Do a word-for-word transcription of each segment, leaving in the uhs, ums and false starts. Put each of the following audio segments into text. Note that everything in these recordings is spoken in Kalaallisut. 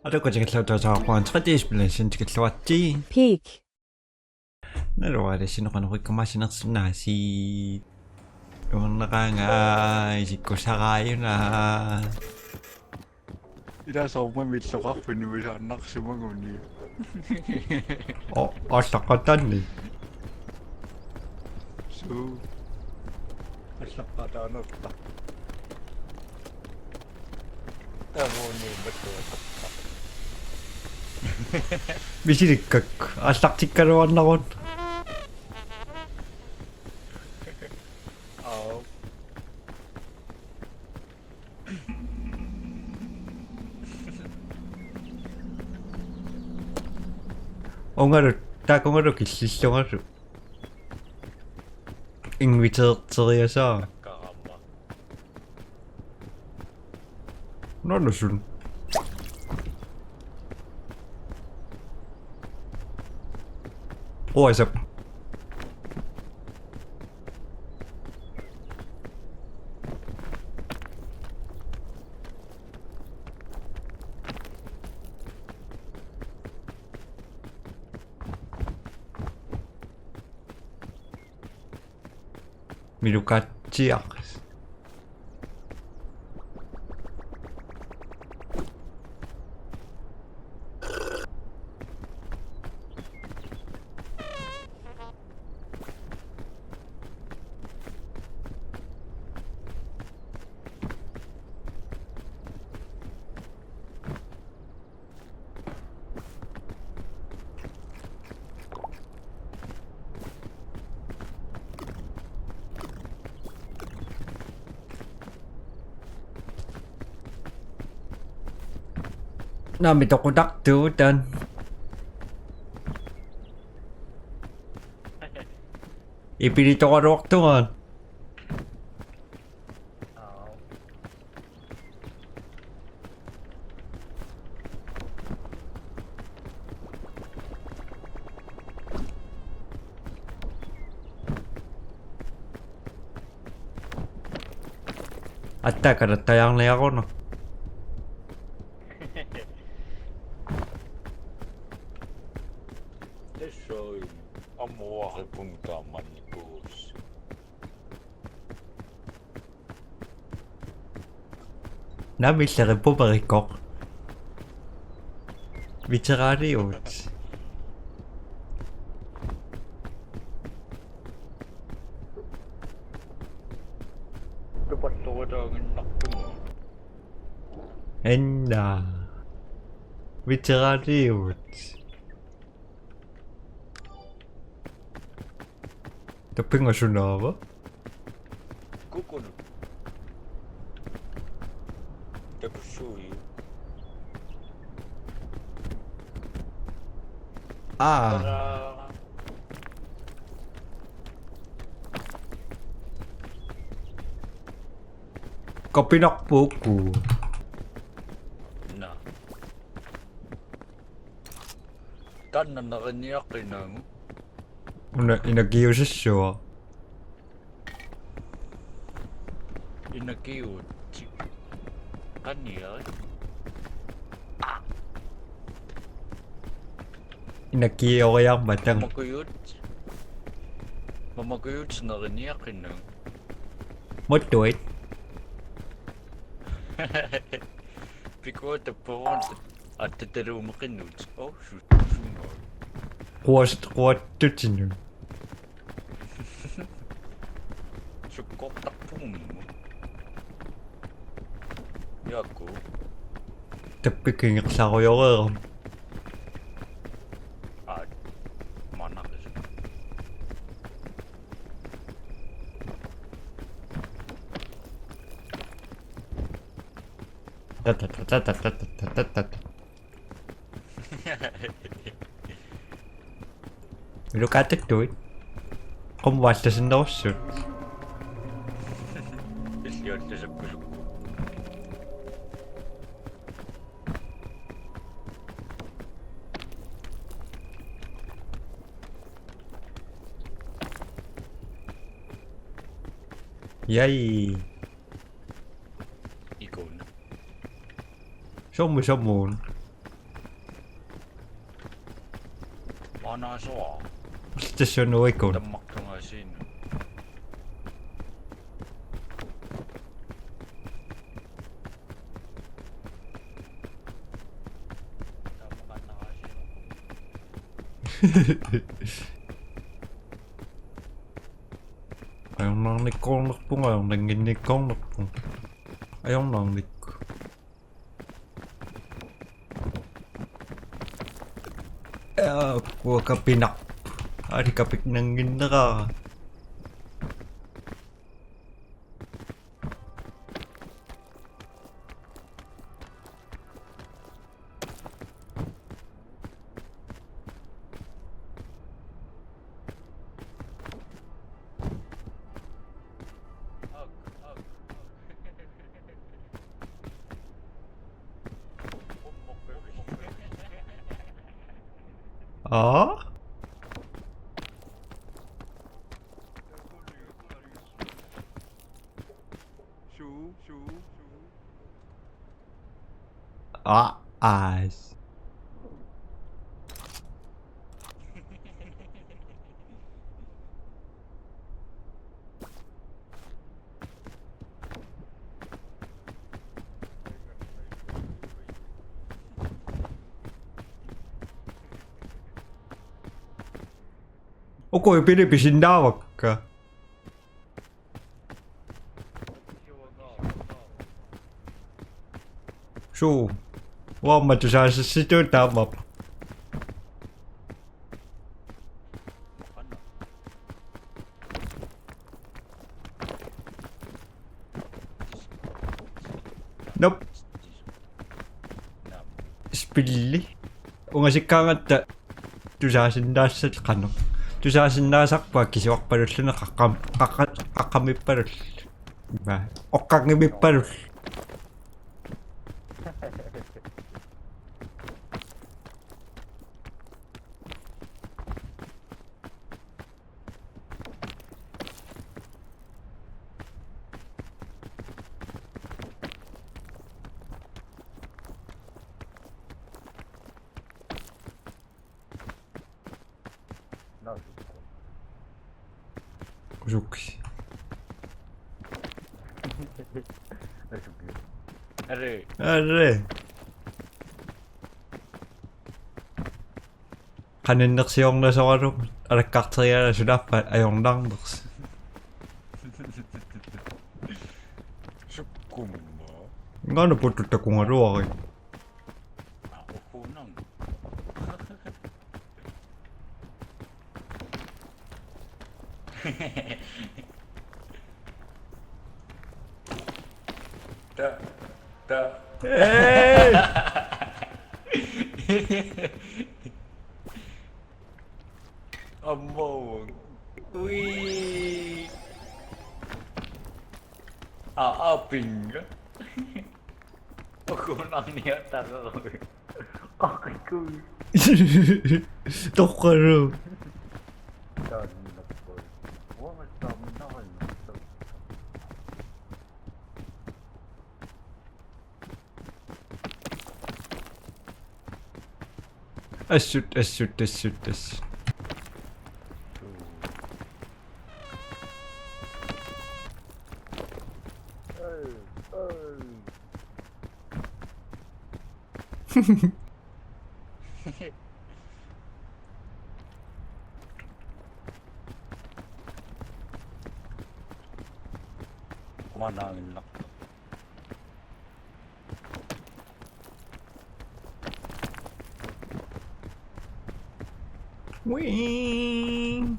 Atukka tikilluaritsi, tassa uanga tre D-spillit tikilluaritsi. Peak. Naluara sinneqanorikkama sinersinnaasi. Uernaqaanga isikkusaraajuna. Ila soorunami illoqarfik nuisaannarsimaguni. O, allaqqatanni. Suu. Allaqqataanerpa. Tavuuni mattuatarpa. Misilikkakku, aallartikkaluarnaruna. Au. Ungalu, taakku ungalu killillungalu. Invitereriasaara. Karama. Nå, nå, sådan. Oi, så. Milukaatsiaq. Naamik toqutartuutan. Ipilitoraluartunga. Attaakalattajaarniaruna. Tassa amuaripunga taamannikuusoq. Naamik illerippumerikkoq. Veteraniuvoq. Tupalluarutaannginnarpunga. Enna. Veteraniuvoq. Tappinga sunaava? Kukunut. Takussuuju. Aa. Tadaa. Kapinarpuukku. Naa. Taanna neriniaqinnagu. Una inakiusassuaq. Inakiuutsi. Qaniari. Inakioriarmata. Mamakujut. Mamakujut neriniaqinnagu. Muttuit. Pikuata puun attataluumeqinnut. Oh, su-, summa. Quas-, quattutinut. Sukkortarpugut. Jaaku. Tappikku ingerlarujoreerami. Aa, maannarisut. Tatatatatatatatat. Ilukaatattuit. Qummuallasinnerussut. Illiullusippusukku. Jai. Ikun. Sommu sommuun. Anaasoa. Tassuuna uikun. Tammartungaasiin. Ajornarnikkoornerpunga, ajornannginnikkoornerpunga. Ajornarnik. Aa, kuakapinaq. Alikapik nannginneraara. Aa? Aa, aas. Uku pili pisinnaavakka. Suu. Uanga tusaasassitut taamaappoq. Nope. Spilli. Ungasikkaangatta tusaasinnaassat qanoq. Tusaasinnaasarpunga kisiorpalulluni qaqqam-, qaqqa-, qaqqamippalullu. Ima, oqqanngimippalullu. Kusukkisi. Arre. Arre. Qaninnersiornasoralugu alakkarteriaraa sulaappat ajornarnersi. Sukkumma. Ingaana puttut takugaluarit. Aa, uhuunang. Ta, ta. Hey! Ammo. Ui. Aa, aa, pinga. Ukunarniatarui. Qaqikui. Toqqalu. Taannappoi. Uanga taamannarannartoq. Assut, assut, assut, assut. Qumannaanngilaq. Wing.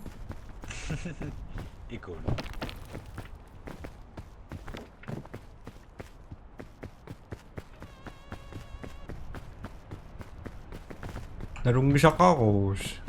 Ikun. Nalunngisaqarusi.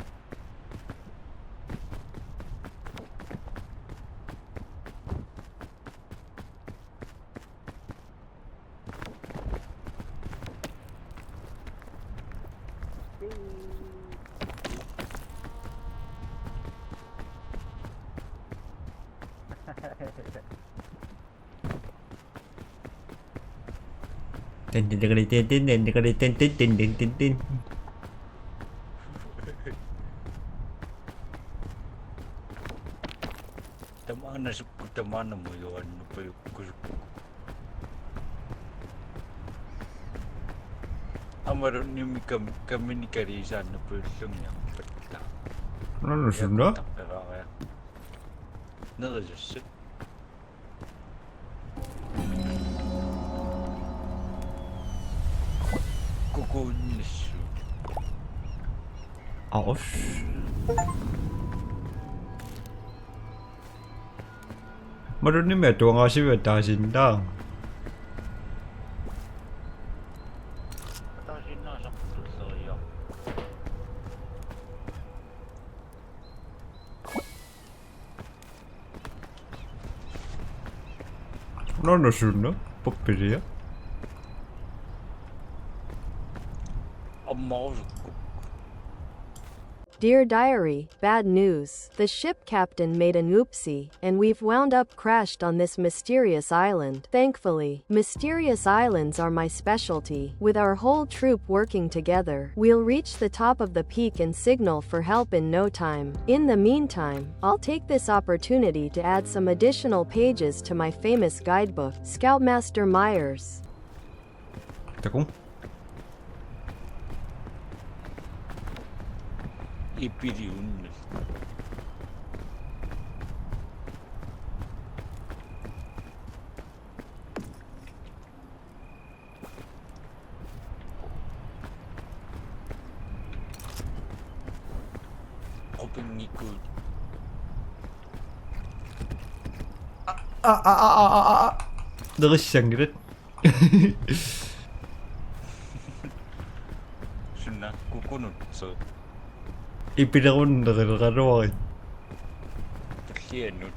Tin, tin, tin, tin. Tin, tin, tin, tin, tin, tin, tin, tin. Tamaana sukkut tamaana mujuannupajukkusukku. Aammalu nimmikam kamminikaliisaannupajullunngiarpatta. Nanu sunna? Taqqeraria. Nerisassat. Kukuunnissut. Aus. Malunnimi atuangaasiviit ataasiinnaa. Ataasiinnaa saqquttulleriarput. Nanu sunna? Pappilia. Ammarusukkut. Dear diary, bad news. The ship captain made an oopsie, and we've wound up crashed on this mysterious island. Thankfully, mysterious islands are my specialty. With our whole troop working together, we'll reach the top of the peak and signal for help in no time. In the meantime, I'll take this opportunity to add some additional pages to my famous guidebook, Scoutmaster Myers. Takuuk. Ipiliunnaq. Qupinngikkuit. Aa, aa, aa, aa, aa. Nerissanngilat. Sunna kukunut so. Ipilerunnerileraluarit. Tullianut.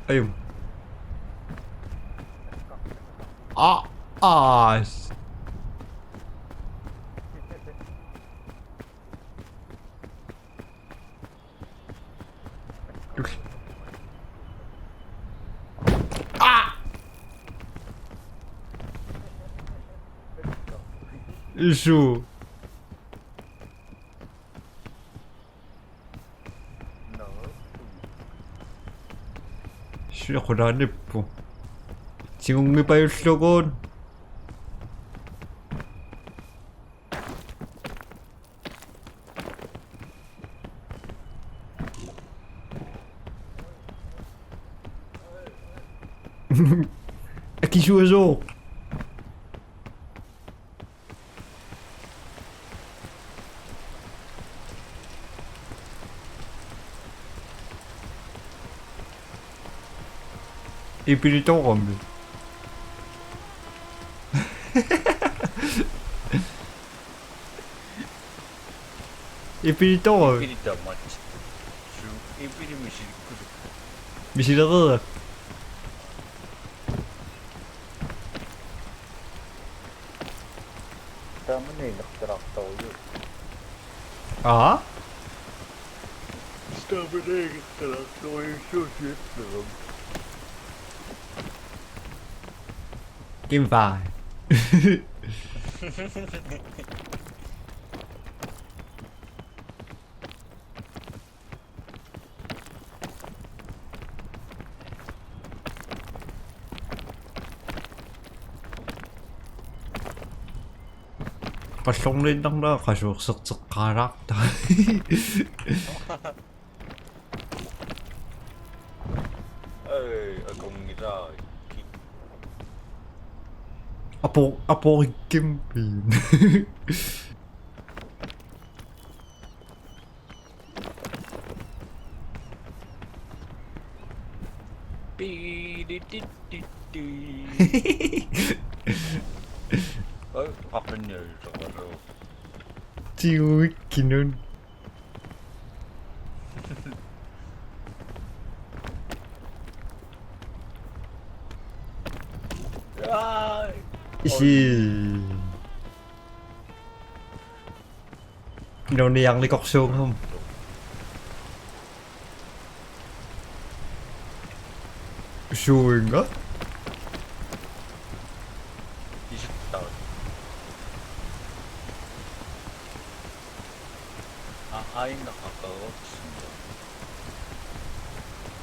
Ajum. Aa, aa. Aa! Isu. Sui qulaanippu. Tigunngippajullugu. Akisuasoq. Ipilitoorami. Ipilitoorami. Ipilitoomat. Su, ipili misilikkusuk. Misilereerak. Taamani inertalaartorujuk. Aa? Taamani inertalaartorujussuusiornerum. Kimpa. Qallorniinnarnera qasuerserteqqaalaarta. Ei, akunngilaarikki. Apo-, aporikkimmit. Piilitittitti. Oj, qaqqinniartoqalu. Tiguikkinun. Ai. Isi. Nuniarnikorsuugum. Suunga? Isittaaq. A-, aina qaqarutsinnut.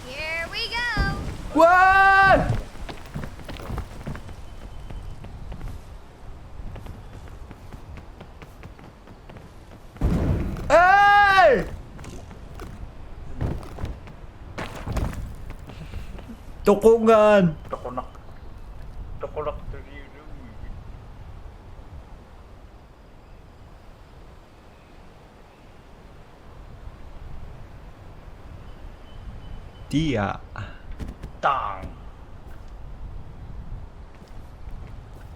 Here we go. What? Hey! Toqungaan. Toqunaq. Toqunaq tuliulu. Tia. Taang.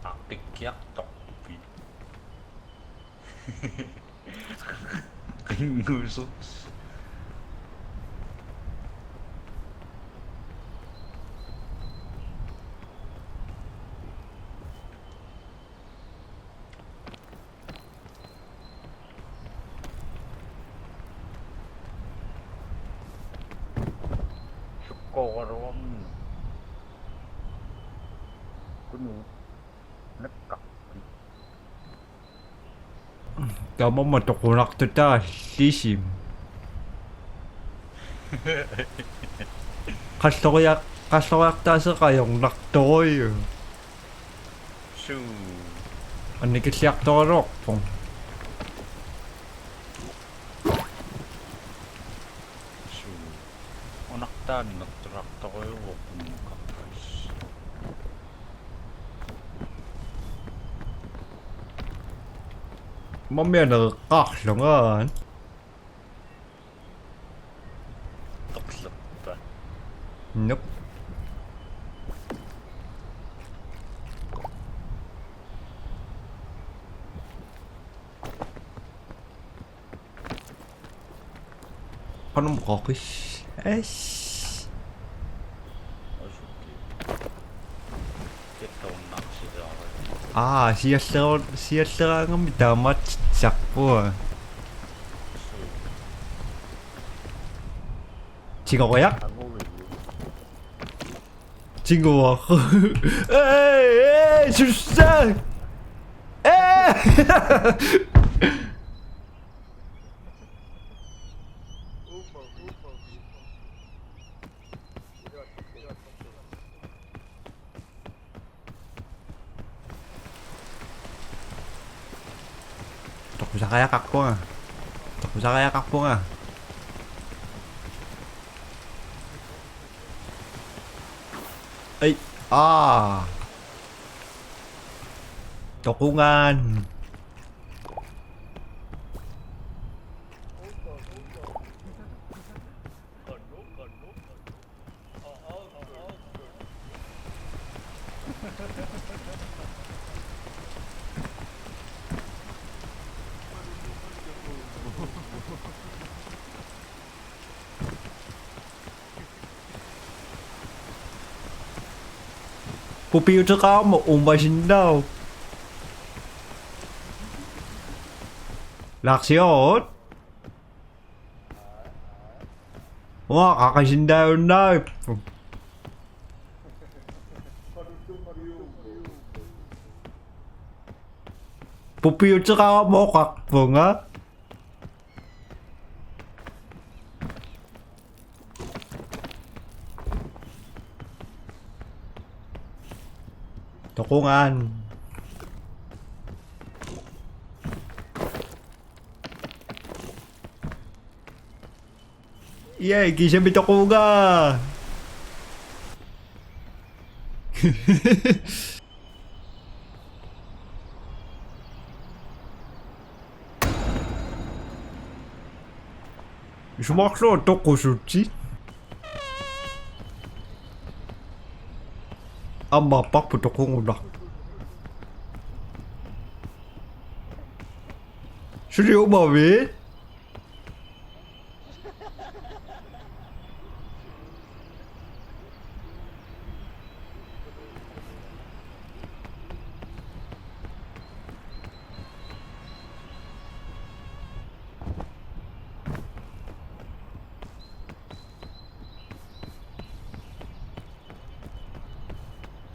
Aqikkiartorpit. Qingusoq. Sukkoraluarn. Kunu. Nakka. Tamanna toqunartutaallissi. Qalloriaq-, qalloriartaaseq ajornartorujuk. Suu. Annikilliartoraluarpoq. Suu. Unartaanneq tullartorujuuvoq qummukarpas. Mammianereqqaarlunga. Torlerpa. Nope. Qanum qoqis. As. Aa, sialleru-, sialleraangammi taamaattarpunga. Tigoriaq. Tiguaq. Ei, ei, sussa. Ei. Toqusariaqarpunga. Toqusariaqarpunga. Ei, aa. Toqungaan. Pupiuteqarama umasinnaavoq. Larsiorut. Uanga qaqisinnaajunnarpoq. Pupiuteqarama oqarpunga. Toqungaan. Ia, kiisami toqunga. Isumaqarlugu toqusutsit. Aamma apparput toqungunaq. Suli umavit.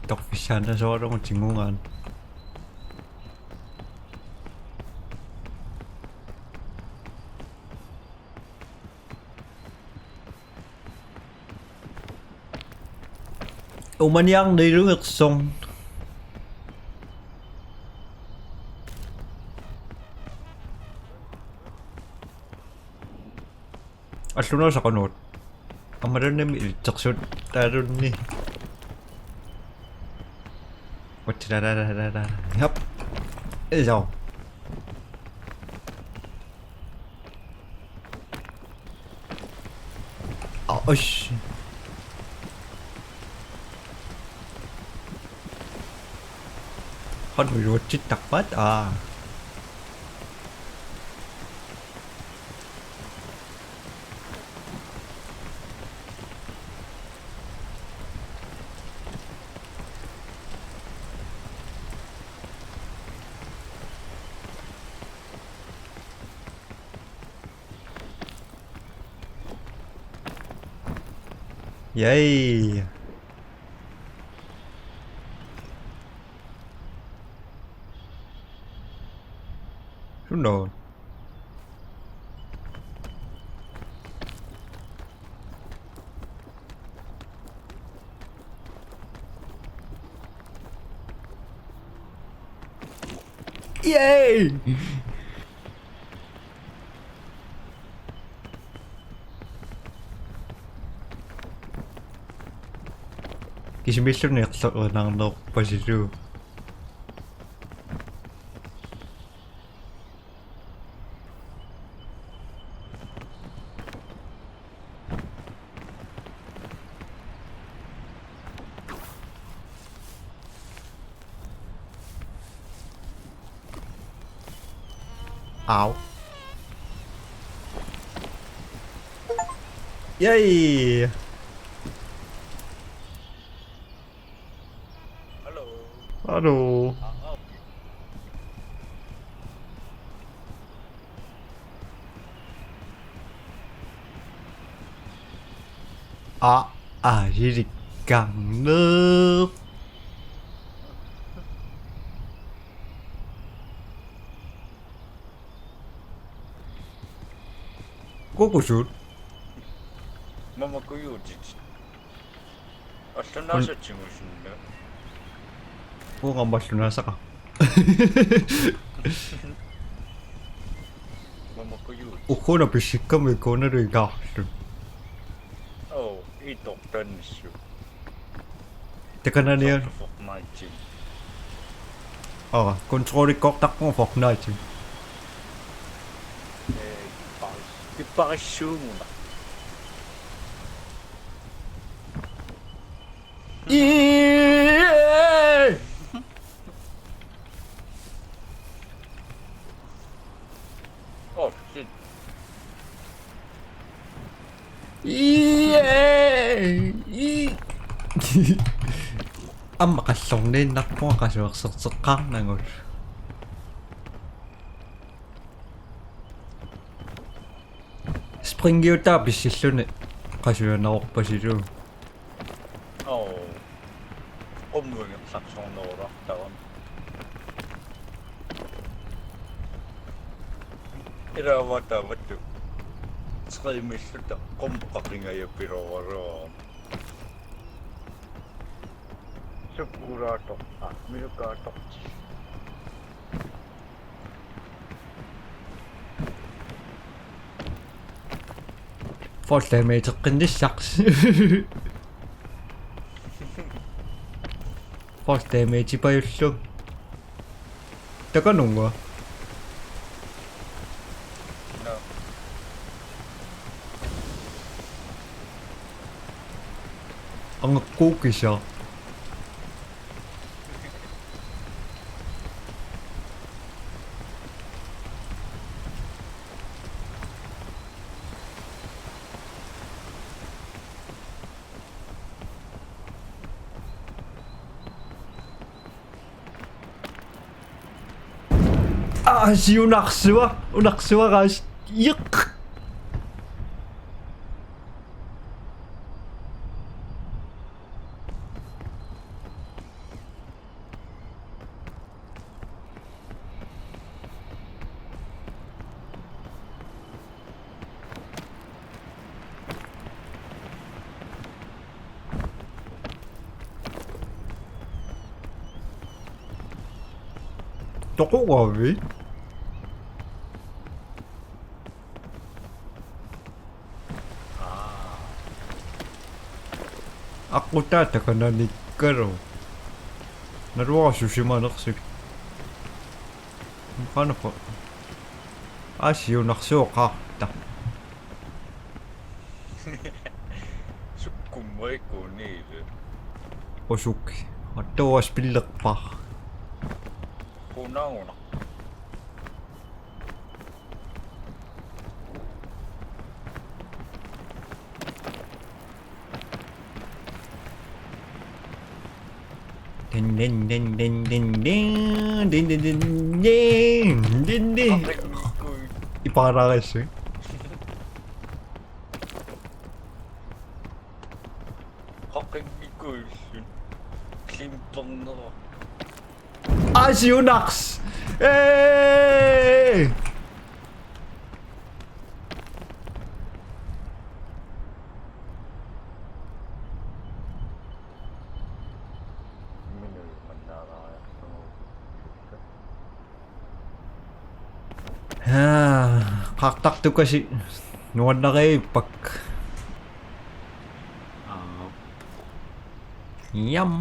Toqqissaannasoralugu tigungaan. Umaniarnilugersoq. Allunaasaqanuut. Ammalunni ilitsersuuttaalunni. Uatsilalalalala. Jap. Iso. Aa, ush. Har du gjort dit, Takpat? Aa. Yay. Suno. Yay! Kisimiilluni erloqinarnerpasilu. Au. Yay! Hello. Hello. Aa, aa, ilikkarneq. Kukusut. Mama kujuutit. Allunaasatsigu sinna. Uunga aamma allunaasaqaaq. Mama kujuutit. Ugguna pissikkamik ikuunalu ikaarluni. Oo, itortannissu. Takananian. Soorlu Fortnite. Aa, controlikkoortarpunga Fortnite. Ee, ipparis-, ipparissuuguna. Ii! Oh, shit. Ii! Ii! Aamma qallorniinnarpunga qasuerserteqqaarnagu. Springiutaa pissilluni qasuernerorpasilu. Oo. Qummuinnaq saqqummiulertarami. Ilaava taamatut trimilluta qummut qaqingajapiloorami. Sukkulaatoq, aa, milukaatorti. Forlami teqqinnissaq. Forlami tipajullu. Takanunga. No. Angakkuukisa. Aa, siunarsuaq, unarsuaq, aa, iq. Toqugavit? Aqqutaata kananikkalu. Naluara susimanersik. Qanoq. Asiunarsuoqarta. Sukkummaikuniilu. Usuk. Attuas pillerpar. Qunauna. Din, din, din, din, din, din. Din, din, din, din, din, din. Ipaaraarassi. Qaqinnikuulluni. Klimpernerup. Asiunars. Ee! Haa, qaartartukasi nuannariippak. Aap. Jam.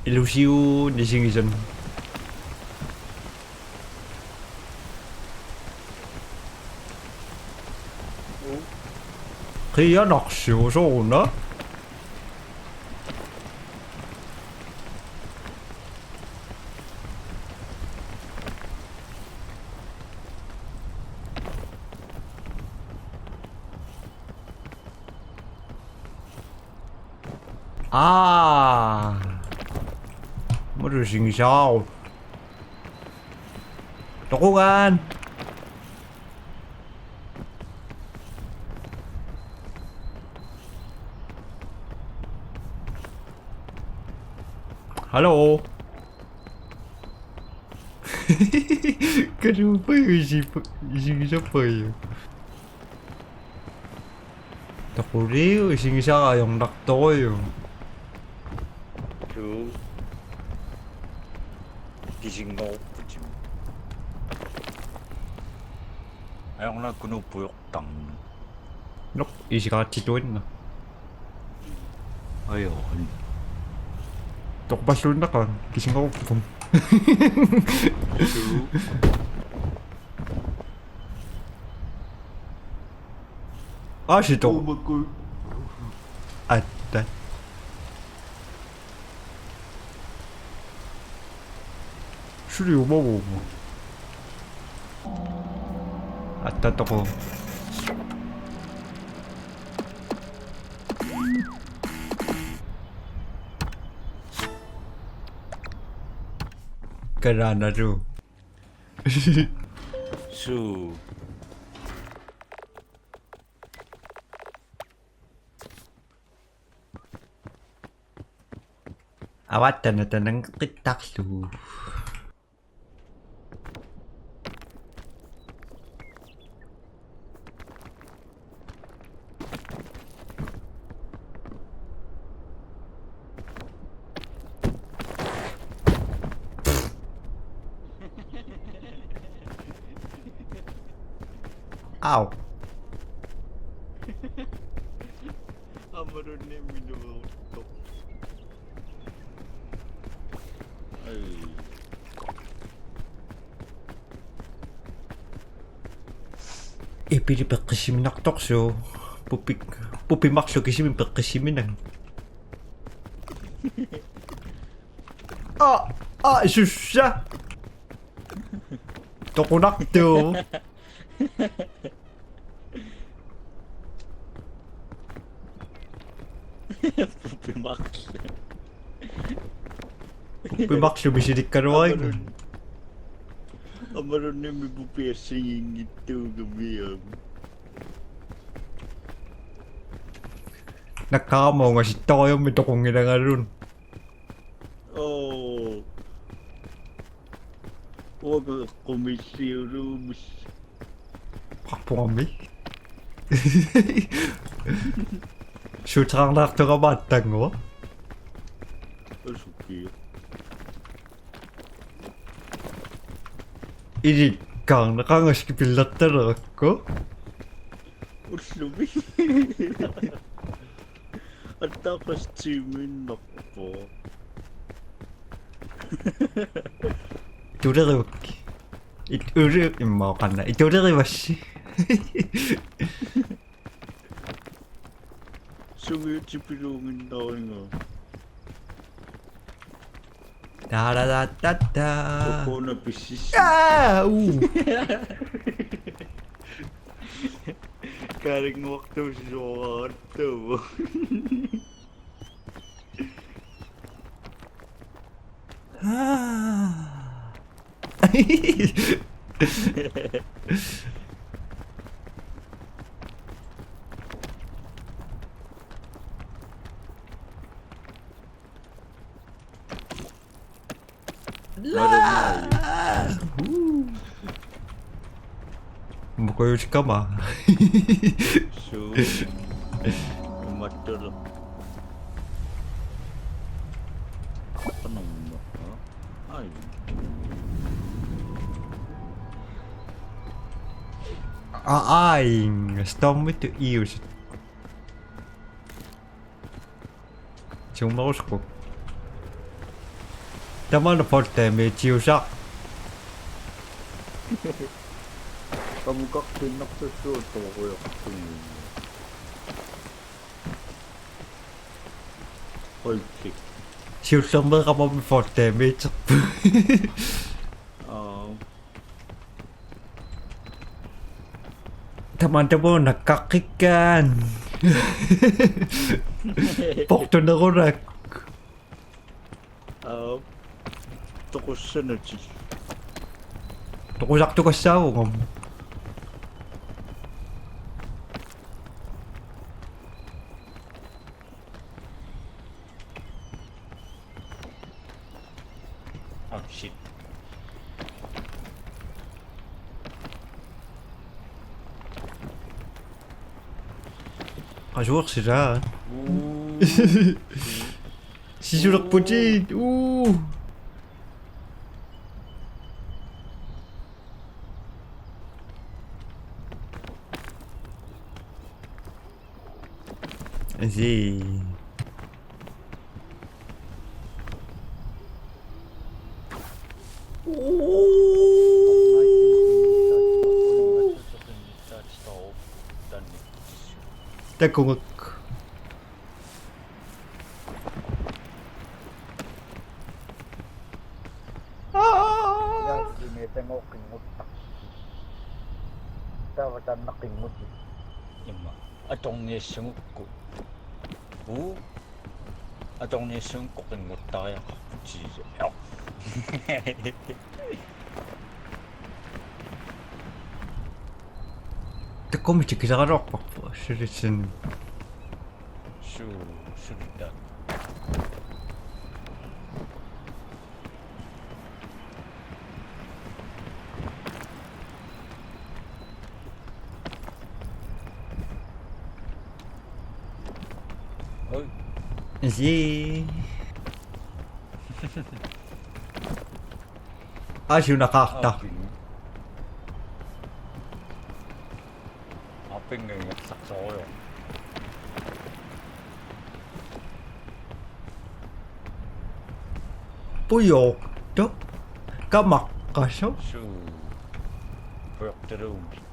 Illusion, illusion. Qianarsiusoq una. Aa. Mut usingisaarut. Toqugaan. Hallo. Kaluupayu isigisapayu. Toquliu isigisara ajornartoruju. Suu. Kisinngorupputim. Ajornarkunuuppujoq. Tang. Nok, isigaatsituinna. Ajo. Toqupalluinnaqaaq, kisinngoruppoq. Aasitoq. Uumakkut. Atta. Suli umavuugu. Atta toqu. Kalaanalu. Suu. Avattana tanangeqqittarlugu. Au. Amarunni minuuttoq. Ai. Ipili peqqissiminartorsuuvoq. Pupi, pupi marluk kisimi peqqissiminanga. Aa, aa, sussa. Toqunartuuvoq. Pupi marluk. Pupi marluk misilikkaluarigut. Amarun-, amarunnimmi pupi assigiinngitsuugamiuk. Nakkarama ungasittoriummi toqunngilangaluunniit. Oo. Uagut eqqumiissiuluummat. Qarpungammi. Suuteqarnaartugama attanngua. Us-, Ilikkarneq qanga skipillertalerakku. Ullumi. Attaaqas tiimiinnarpoq. Tuleriuk. It uli immaaqanna. Itulerivassi. Sungiutipiluunginnariga. Tararatatta. Ukuna pissis. Aa, uu. Karinguartuusisoraattu. Aa. Laa! Uu. Mukoyuskama. Suu. Umattulu. Qanormi. Ai. Aa, aing. Stormitu ius. Siummerusukkut. Tamaana poltami tiusa. Qamukartuinnartussuuvoq toorujortunnguuvoq. Oj, shit. Siullermeeqqammermi poltami iterpu. Aa. Taman taman nakkaqqikkaan. Portunerunak. Aa. Toqussanatik. Toqusartukassaavugut. Oh, shit. Qasuersilaat. Uu. Sisulerputit. Uu. Asi. Takuguk. Aa! Yaa, kiimi tangooqqinngutta. Taava taanna qinngutit. Imma. Atorniassagukku. Uu. Atorniassagukku qinnguttariaqarputit. Takuuk, tikileraluarparput. Sulitsin. Suu, sulitta. Oj. Asi. Asi, una kartta. Aapin. Aapin ngersarsoorujoq. Pujoortoq. Kamaqqasoq. Suu. Pujortaluunngilaq.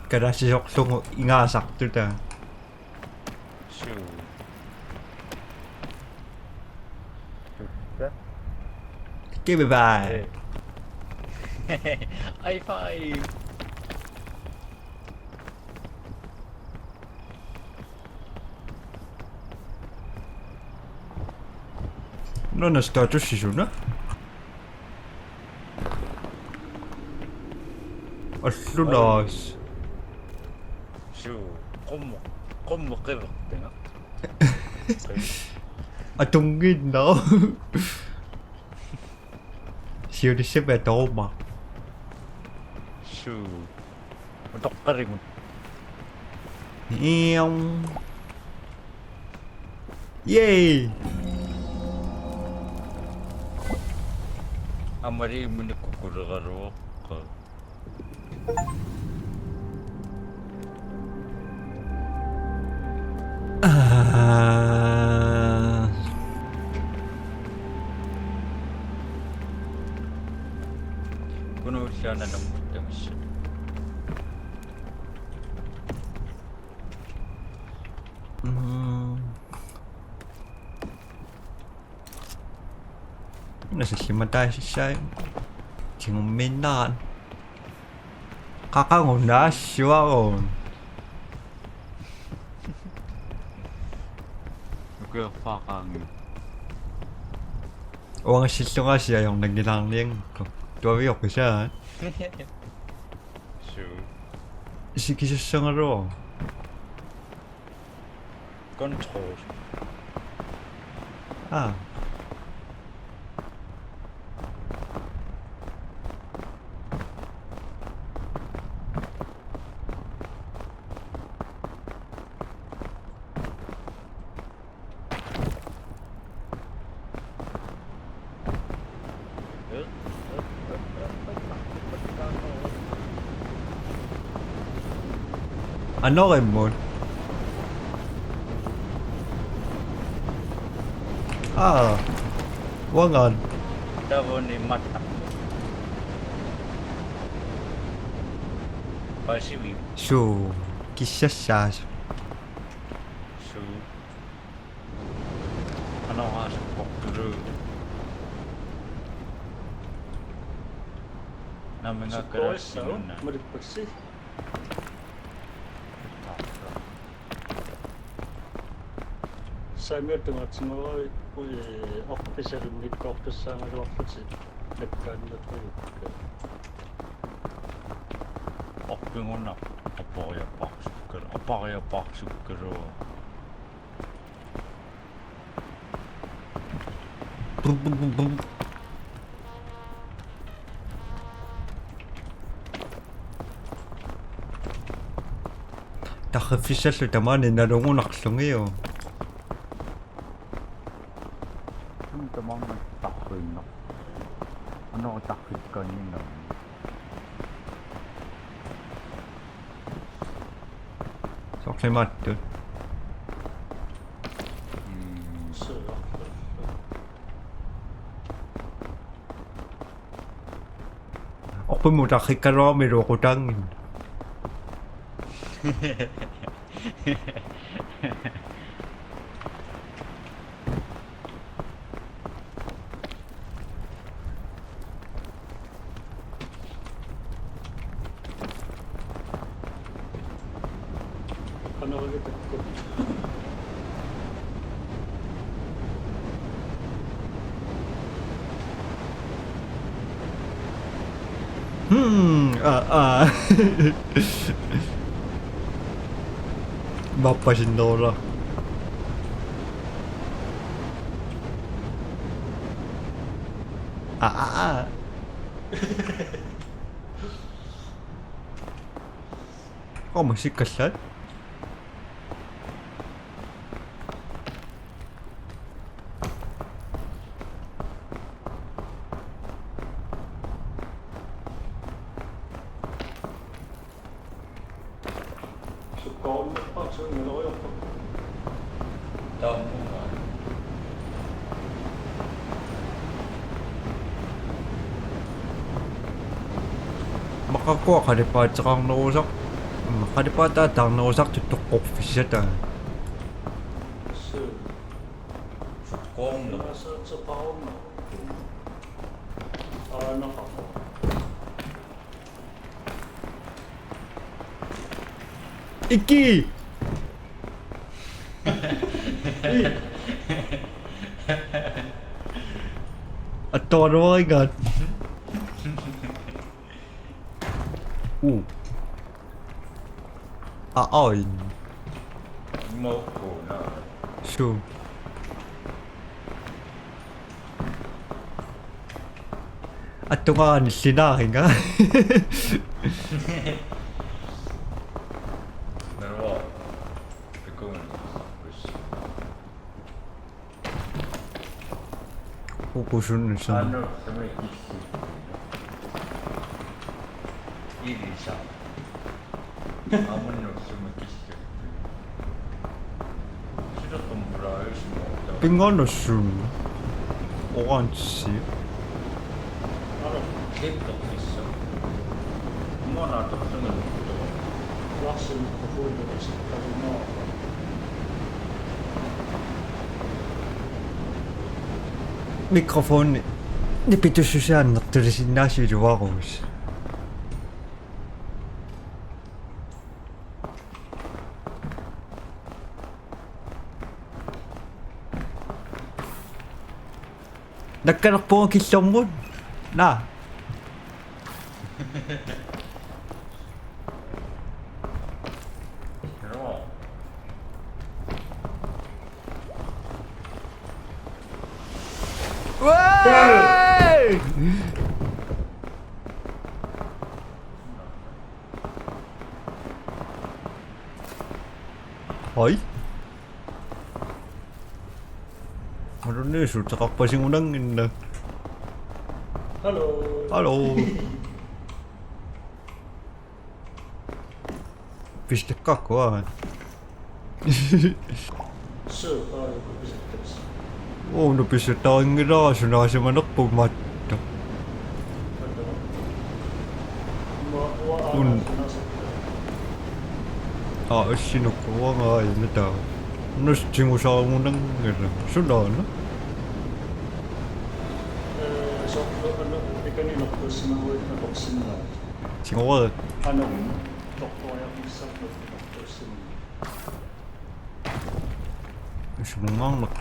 Kalaassisorlugu ingaasartuta. Suu. Tutta. Give me back. Eh. High five. Nuna status sisuna. Allunaas. Suu, qummu-, qummuqiverpinga. Atunngiinnaq. Siulissami atorumaaq. Suu. Utoqqaligut. Ium. Yay! Aamma imminut kukuleraluarpoq. Aa. Kunuullaana nammuttamassu. Mm. Nasallimataasissai. Tigummiinnarani. Qaqagunnaassuarun. Ukiorpaqaangi. Uangassillungaasiaq ajornanngilaarnianngikku. Tuavioqisaa. Suu. Sikisassagaluaruk. Control. Ah. Anorimmut. Aa. Uangaan. Tavuni matta. Pasivi. Suu. Kissassaas. Suu. Anoraasupportulu. Nammineq. Sukkurissaaq, kalaassinnaa. Malippassi. Saamiata tungaatinnguarit, ui, orpisalinnikkoortussaagaluarlutik nakkaannarpajukka. Orpigunaq apariapaarsukkal-, apariapaarsukkuluuvoq. Tarriffissallu tamaani nalugunarlugit. Sumi tamaani tarriinnaq. Anori tarrikkaanningaanni. Soqimaattut. Mm. Oqimut tarrikkaluarmilu oqutaanngimmat. Hmm, aa, aa. Mappasinnerula. Aa, aa, aa. Qoma sikkallat. Sukkaarnerpaaq sunngaluariarpakka. Taammuuna. Maqakkua qalipaateqarnerusar-, mm, qalipaataa taarnerusartut toqqorfissataat. Suu. Qoorneq. Aasaateqarunga. Aanaqaqa. Iki! Attoraluarigaat. Uu. Aa, ain. Maukkuna. Suu. Attungaanillinaaringa. Naluara. Pikuun. Ukusunusama. Anursumi kissuttunga. Ilisa. Amunursumi kissuttunga. Silaqumbulaajussuarta. Pinganussuni. Orange. Alo, klipperpissaq. Mona tortunga. Larsi mikrofoni. Mikrofoni nipitussusiaannartulisinnaasiluaruus. Nakkanerpunga killormut. Naa. Uai! Hoi. Arunniussuteqarpasingunannginnaq. Hello. Hello. Pistakkakkua. Suu, aa, joku pisakkas. Uu, una pisataarinngilaa, sunaasimanerput matta. Matta. Ma, ua, aa, Un. Sunaasakka. Aa, assinukku uanga aajuna taa. Nus tigusaagunanngilaq. Sunaana? Ee, soorlu, anu, pikaninerput simaguit nakorsinnaa. Tigoreeq. Anu, tortoriarnissamut nakorsinnaa. Isumanngaarneq.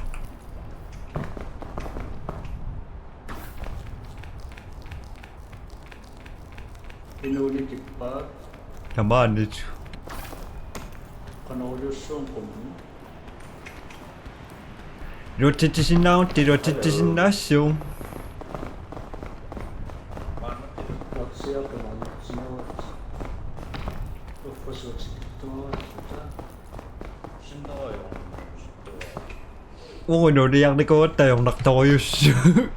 Inuunikippaat. Tamaaniit. Qanoruliussuunngummi. Iluatsitsisinnaavutit, iluatsitsisinnaassaagut. Uagut inuuniarnikuugatta ajornartorujussuuvoq.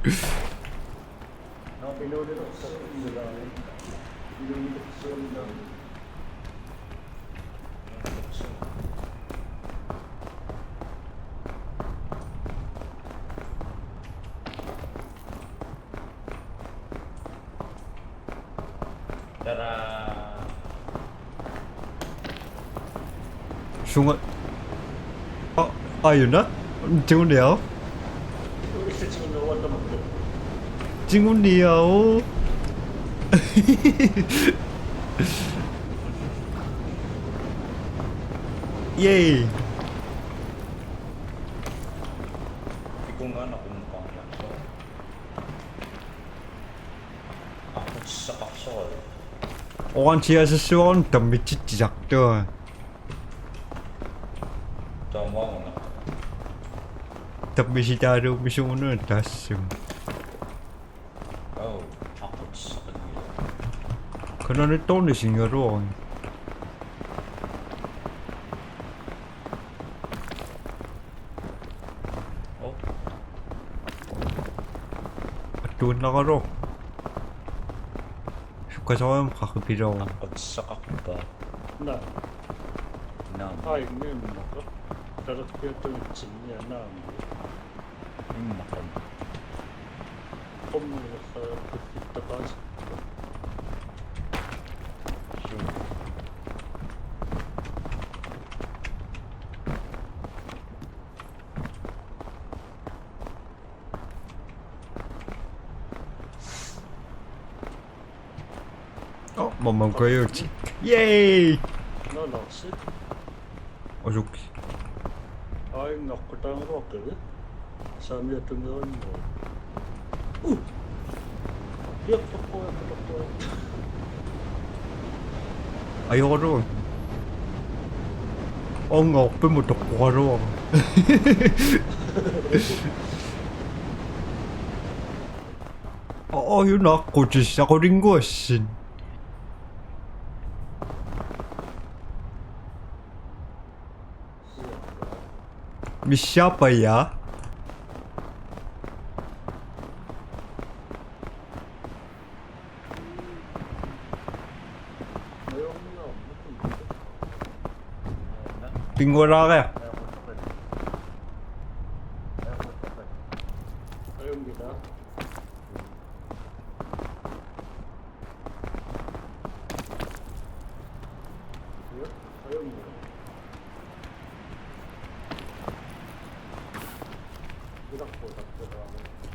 Tadaa. Sunga-, a-, aajuna? Tiguniaruk? Tiguniaruk. Yay. Ikungaana kumpangiartoq. Aqutsisaqarsoralu. Orange-iaasassuarun tammitsitsisartua. Taamaammat. Tammisitaaluummisuugununa taassuma. Au, aqutsisaqanngilaq. Kananittornisinngaluarun. Oh. Attuinnaraluaq. Sukkasoriam qaqipiloorun. Aqutsisaqarpa? Naa. Naam. Ai, nimmaqa. Talerpiattuitsinni naam. Immaqa. Qummilersaarpittittapaas. Suu. Oh, mamma koyuti. Yay! Nalorsi. Osuki. Ai, naqqutaangaluartali. Saamiatungeerannguaq. Uh! Piaqquqquaq, piaqquqquaq. Ajoralugu. Onngorpimut toqqoraluaruk. Aa, una aqqutissaqalunnguassi. Missaappaja. Pinngualaariaq.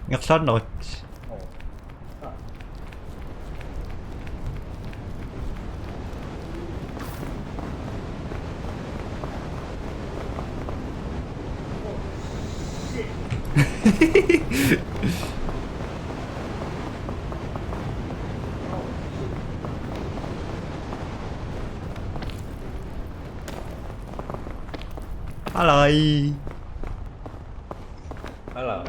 Ingerlaannarpit. Alai. Alai.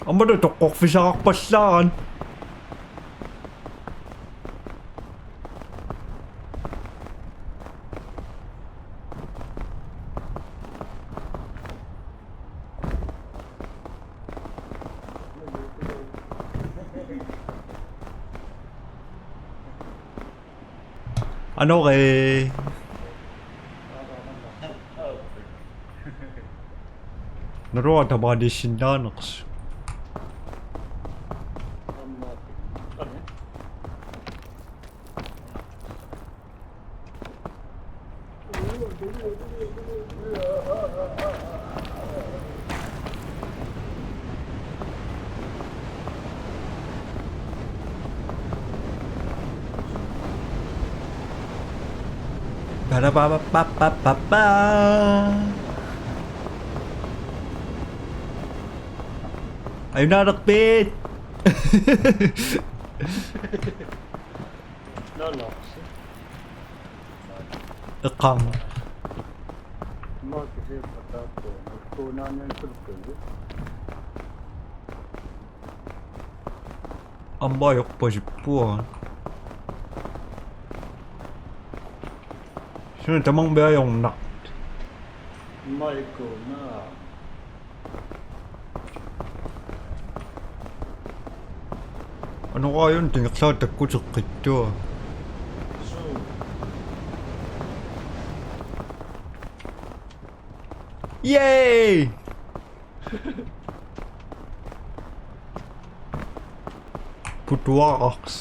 Aammalu toqqorfissaqarpallaarami. Anore. Naluara tamaaniissinnaanersoq. Ba-da-ba-ba-ba-ba-ba. Ajunaarpit. Nå, nå. Eqqaam. Nå, det er for godt. Nå, nu er det for godt. Aamma ajorpasippoq. Suna tamarmi ajornaq. Maikuna. Anoraajunnut ingerlaannaq takkuteqqittua. Suu. Yay! Putuaraks.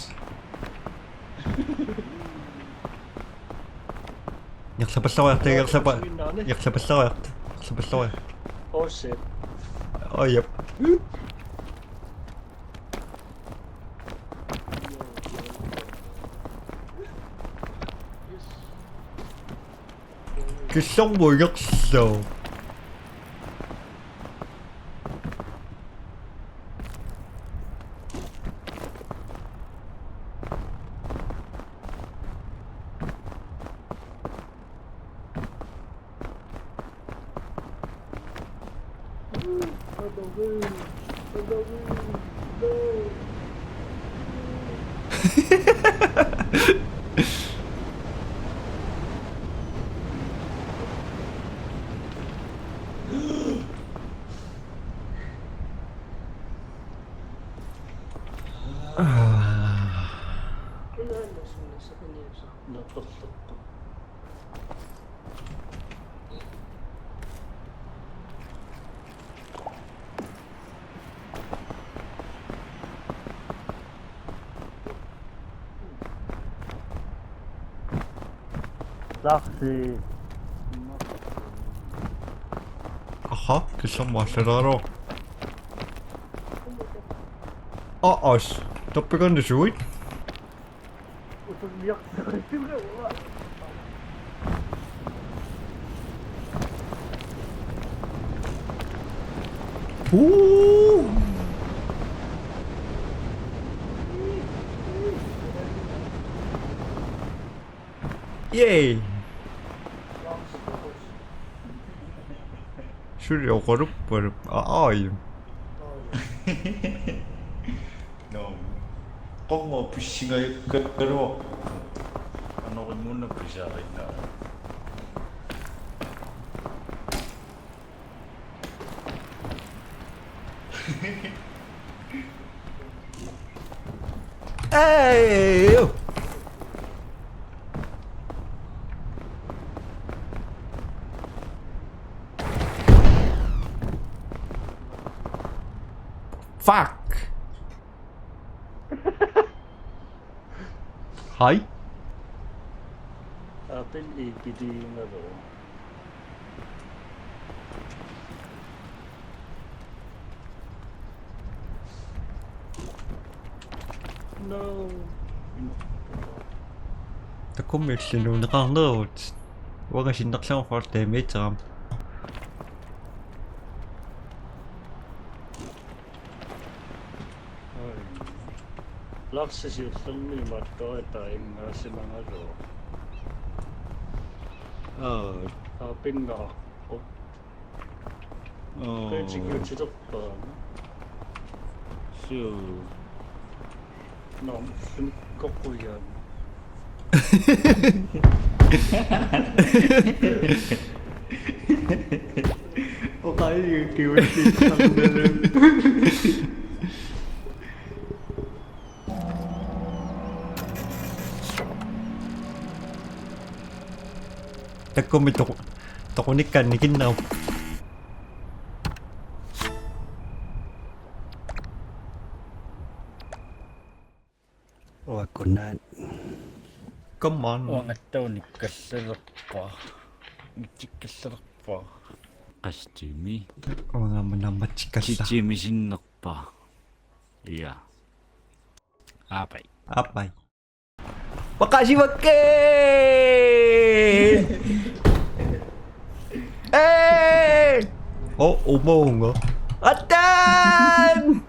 Ingerlapallariarta, ingerlapa-, ingerlapallariarta, ingerlapallariarta. Oh shit. Oh, jep. Killormut ingerlavoq. Taxi. Aha, killormut aallaraaruaq. Aa, as. Toppikanni suit. Ooh. Yay. Suli oqaluppalup. Aa, aajum. Nå. Qanga pissingajakkaluarpoq. Anorimuna pisarinnaa. Hey! Fuck! Hej. Apple ikiliingalu. No. Takummilli nuunneqarnerut. Uanga sinnerlugu for damage-eram. Larsi siullermik imaattoq taanna ingerlasimagaluaq. Aa. Aa, pingaarpoq. Oo. Qitikiutilerpaa. Suu. Nå, sumikkukkujaat. Oqalugiukkigut. Takummik toqu-, toqunikkaannikinnerup. Uakkunaat. Come on. Uangattaaq unikkallalerpara. Mitsikkallalerpara. Qastimi. Uanga aamma naammatsikkallara. Titsimi sinnerpara. Ja. Aapai. Aapai. Waqasivakkit! Hey! Oh, umounga. Attaan!